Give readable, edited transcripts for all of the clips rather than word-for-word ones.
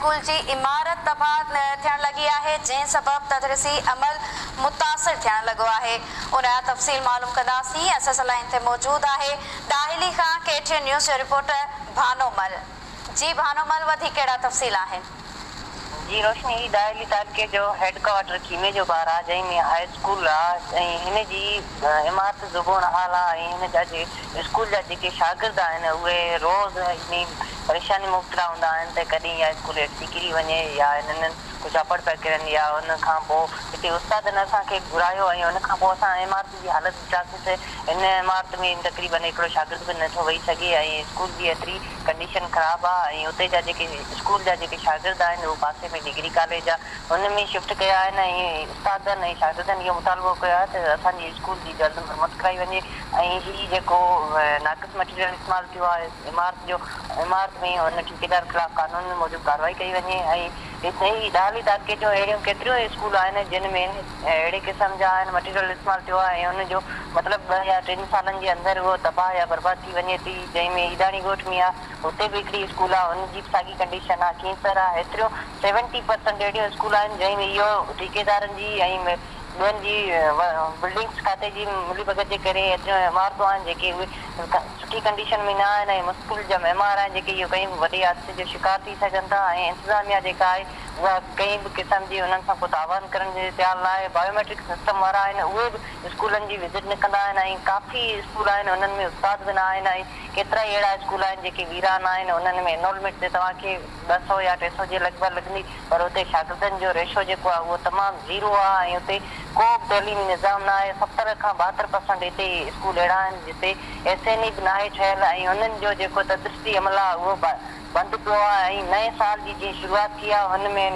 School جي عمارت تباهه ٿيڻ لڳي آهي، جنهن سبب تدريسي عمل متاثر ٿيڻ لڳو آهي. ان جا تفصيل معلوم ڪنداسين. اسان سان لائين تي موجود آهي ڏاهلي کان ڪي ٽي اين نيوز جو رپورٽر ڀانو مل. جي ڀانو مل وڌيڪ ڪهڙا تفصيل آهن؟ جي روشني هي ڏاهلي تعلقي جو هيڊ ڪوارٽر خيمي جو ٻار آ جنهن ۾ هاء اسڪول آ ۽ هن جي عمارت زبون حال آ ۽ هن جا جي اسڪول جا جيڪي شاگرد آهن اهي روز انهي پريشاني مبتلا هوندا آهن ته ڪڏهن اها اسڪول هيٺ ٿي ڪري وڃي يا هنن ڪجهه اپڙ پيا ڪرن يا ان کان پوء هتي استادن اسان کي گهرايو ۽ ان کان پوء اسان عمارت جي حالت ڏٺاسين ته هن عمارت ۾ تقريبن هڪڙو شاگرد به نٿو ويهي سگهي ۽ اسڪول جي ايتري ڪنڊيشن خراب آ ۽ اتي جا جيڪي اسڪول جا جيڪي شاگرد آهن اهي پاسي ۾ ڊگري ڪاليج آ ان ۾ شفٽ ڪيا آهن ۽ استادن ۽ شاگردن اهو مطالبو ڪيو آهي ته اسان جي اسڪول جي جلد مرمت ڪرائي وڃي ۽ هي جيڪو ناقص مٽيريل استعمال ٿيو آهي عمارت جو عمارت ۾ ان ٺيڪيدار خلاف قانون موجب ڪارروائي ڪئي وڃي ۽ هتي ئي ڏاهلي تعلقي جون اهڙيون ڪيتريون ئي اسڪول آهن جن ۾ اهڙي قسم جا آهن مٽيريل استعمال ٿيو آهي ۽ ان جو مطلب ٻه يا ٽن سالن جي اندر اهو تباهه يا برباد ٿي وڃي ٿي جنهن ۾ عيداڻي ڳوٺ ۾ آهي اتي به هڪڙي اسڪول آهي ان جي به ساڳي ڪنڊيشن آهي کينسر آهي ايتريون سيونٽي پرسنٽ اهڙيون اسڪول آهن جنهن ۾ اهو ٺيڪيدارن جي ۽ ٻين جي بلڊنگس کاتي جي ملي ڀڳت جي ڪري ايتريون عمارتون آهن جيڪي اهي سٺي ڪنڊيشن ۾ نه آهن ۽ مشڪل جا معمار آهن جيڪي اهو ڪنهن به وڏي حادثي جو شڪار ٿي سگهن ٿا ۽ انتظاميا جيڪا آهي اها ڪنهن به قسم جي انهن سان ڪو تعاون ڪرڻ جي تيار نه آهي بايوميٽرڪ سسٽم وارا آهن اهي به اسڪولن جي وزٽ نه ڪندا آهن ۽ ڪافي اسڪول آهن انهن ۾ استاد به نه آهن ۽ ڪيترائي اهڙا اسڪول آهن جيڪي ويران آهن انهن ۾ انرولمينٽ تي توهان کي 200 يا 300 جي لڳ ڀڳ لڳندي پر اتي شاگردن جو ريشو جيڪو آهي اهو تمام زيرو آهي ۽ اتي ڪو به تعليمي نظام نه آهي 70 کان 72 پرسنٽ هتي اسڪول اهڙا آهن جتي ايس اين اي به ناهي ٺهيل ۽ انهن جو جيڪو تدريسي عمل آهي اهو بند پيو آهي ۽ نئين سال جي جيئن شروعات ٿي آهي هن ۾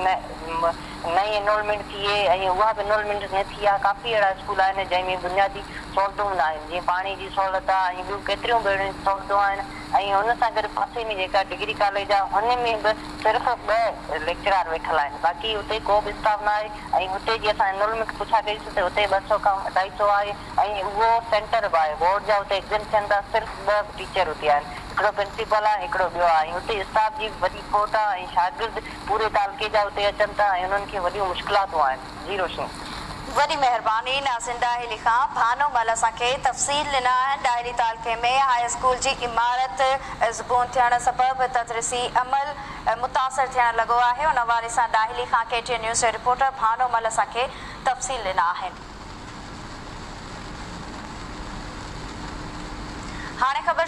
نئين انرولمينٽ ٿئي ۽ اها به انرولمينٽ نه ٿي آهي ڪافي اهڙا اسڪول آهن جنهن ۾ بنيادي سهولتون به نه آهن جيئن پاڻي جي سهولت آهي ۽ ٻيون ڪيتريون به اهڙيون سهولتون آهن ۽ ان سان گڏ پاسي ۾ جيڪا ڊگري ڪاليج آهي هن ۾ به صرف ٻه ليڪچرار ويٺل آهن باقي اتي ڪو به اسٽاف نه آهي ۽ اتي جي اسان انرولمينٽ پڇا ڪئي سين ته اتي 200 کان 250 آهي ۽ اهو سينٽر به آهي بورڊ جا اتي ايگزام ٿين ٿا صرف ٻه ٽيچر اتي آهن هڪڙو پرنسپل آهي هڪڙو ٻيو آهي ۽ اتي اسٽاف جي به وڏي کوٽ آهي ۽ شاگرد پوري تعلقي جا اتي اچن ٿا ۽ انهن کي وڏيون مشڪلاتون آهن جي روشني. وڏي مهرباني ناظرين ڏاهلي کان ڀانو مل اسان کي تفصيل ڏنا آهن ڏاهلي تعلقي ۾ هاء اسڪول جي عمارت زبون ٿيڻ سبب تدريسي عمل متاثر ٿيڻ لڳو آهي ان حوالي سان ڏاهلي کان ڪي ٽي اين نيوز جي رپورٽر ڀانو مل اسان کي تفصيل ڏنا آهن. هاڻي خبر.